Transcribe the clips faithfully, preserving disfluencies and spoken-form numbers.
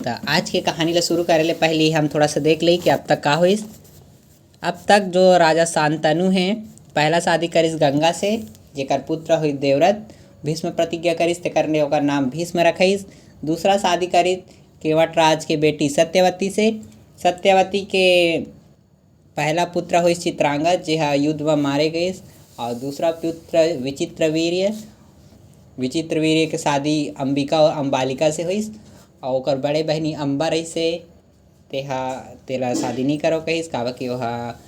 त आज के कहानी ला शुरू करे ले पहिली हम थोड़ा सा देख लेई कि अब तक का होइस। अब तक जो राजा शांतनु हे, पहला शादी करिस गंगा से, जेकर पुत्र होइस देवव्रत। भीष्म प्रतिज्ञा करिस, तेकर ने ओकर नाम भीष्म रखइस। दूसरा शादी करिस केवट राज के बेटी सत्यवती से। सत्यवती के पहला पुत्र होइस चित्रांगद, जेहा युद्ध म मारे गइस, और दूसरा पुत्र विचित्रवीर्य। विचित्रवीर्य के शादी अंबिका और अंबालिका से होइस, और ओकर बड़े बहिनी अंबा रहिसे, तेहा तेला शादी नहीं करो कहिस, काबर कि ओहा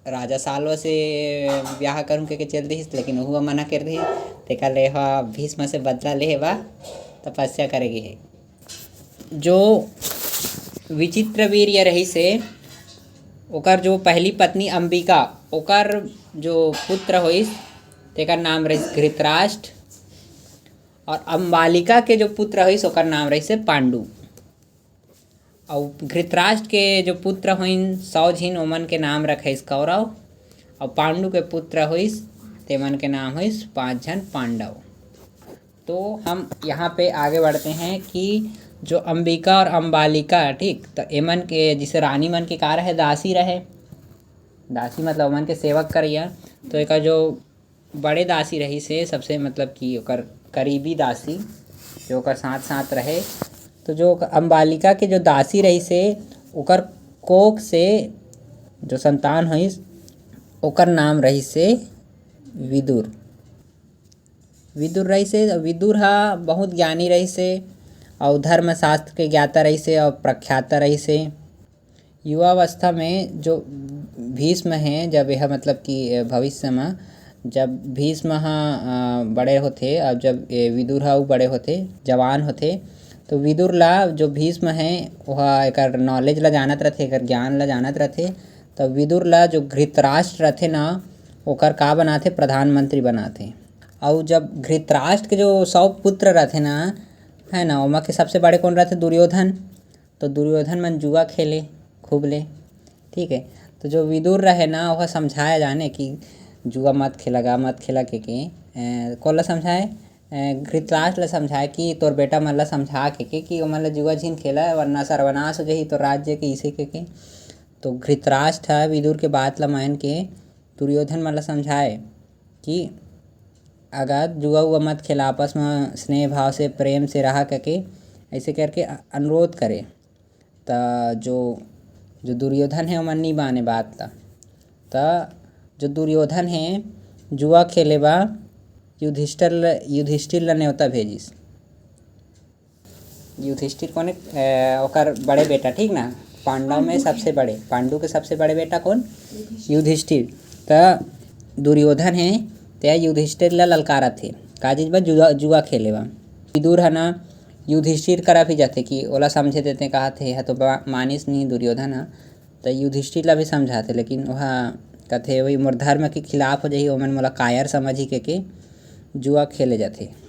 राजा साल्व से ब्याह करूँ के, के चल दिस, लेकिन ओहू ह मना कर दिस। तेकर ले ओहा भीष्म से बदला लेहे बर तपस्या करे गे हे। जो विचित्रवीर्य रहिसे, ओकर जो पहली पत्नी अंबिका, ओकर जो पुत्र होइस, तेकर नाम रहिस धृतराष्ट्र, और अंबालिका के जो पुत्र होइस, ओकर नाम रहिसे पांडु। अउ धृतराष्ट्र के जो पुत्र होइन सौ झिन, ओमन के नाम रखइस कौरव, अउ पांडु के पुत्र होइस, तेमन के नाम होइस पांच झन पांडव। तो हम यहाँ पे आगे बढ़ते हैं कि जो अंबिका और अंबालिका, ठीक, तो एमन के जैसे रानी मन के का रहे, दासी रहे, दासी मतलब ओमन के सेवक करइया। तो एकर जो बड़े दासी रहिसे, सबसे मतलब कि ओकर करीबी दासी, जो ओकर साथ साथ रहे, तो जो अंबालिका के जो दासी रहिसे, ओकर कोख से जो संतान होइस, ओकर नाम रहिसे विदुर। विदुर रहिसे, विदुर ह बहुत ज्ञानी रहिसे, अउ धर्मशास्त्र के ज्ञाता रहिसे, अउ प्रख्याता रहिसे। युवावस्था में जो भीष्म हे, जब यह मतलब कि भविष्य में जब भीष्म ह, अ, बड़े होथे, अब जब ये विदुर ह, उ बड़े होथे, जवान होथे, तो विदुर ला जो भीष्म हे, वह एकर knowledge ला जानत रथे, एकर ज्ञान ला जानत रथे। तो विदुर ला जो धृतराष्ट्र रथे ना, ओकर का बनाथे, प्रधानमंत्री बनाथे। अउ जब धृतराष्ट्र के जो सौ पुत्र रथे ना, है ना, ओमा के सबसे बड़े कौन रथे? दुर्योधन। तो दुर्योधन मन जुआ खेले खूब ले, ठीक है। तो जो विदुर रहे ना, ओहा समझाया जाने कि जुआ मत खेला गा, मत खेला के के। ए, कोन ला समझाए? ए, धृतराष्ट्र ला समझाए कि तोर बेटा मन ला समझा के के कि ओमन ला जुआ झिन खेला, वरना सर्वनाश हो जाही तोर राज्य के, इसे के के। तो धृतराष्ट्र ह विदुर के बात ला मान के दुर्योधन मन ला समझाए कि अगर जुआ उआ मत खेला, आपस में स्नेह भाव से, प्रेम से रहा करके, ऐसे करके अ-, अनुरोध करे। त जो, जो दुर्योधन है, ओमन नहीं माने बात ला। त जो दुर्योधन है, जुआ खेले बा युधिष्ठिर ल-, युधिष्ठिर ला नेवता भेजिस। युधिष्ठिर कोने? अ, ओकर बड़े बेटा, ठीक ना, पांडव में सबसे बड़े, पांडु के सबसे बड़े बेटा कौन? युधिष्ठिर। त दुर्योधन है, त युधिष्ठिर ला ललकारत हे, का चीज बा? जुआ, जुआ खेले बा। विदुर ह ना, युधिष्ठिर करा भी जाथे कि ओला समझे देते, कहत हे, "यह तो बा-, मानिस नहीं दुर्योधन ह।" त युधिष्ठिर ला भी समझाथे, लेकिन वह कथे, "वही मोर धर्म के खिलाफ हो जाही, ओमन मोला कायर समझही," के, के जुआ खेले जाथे।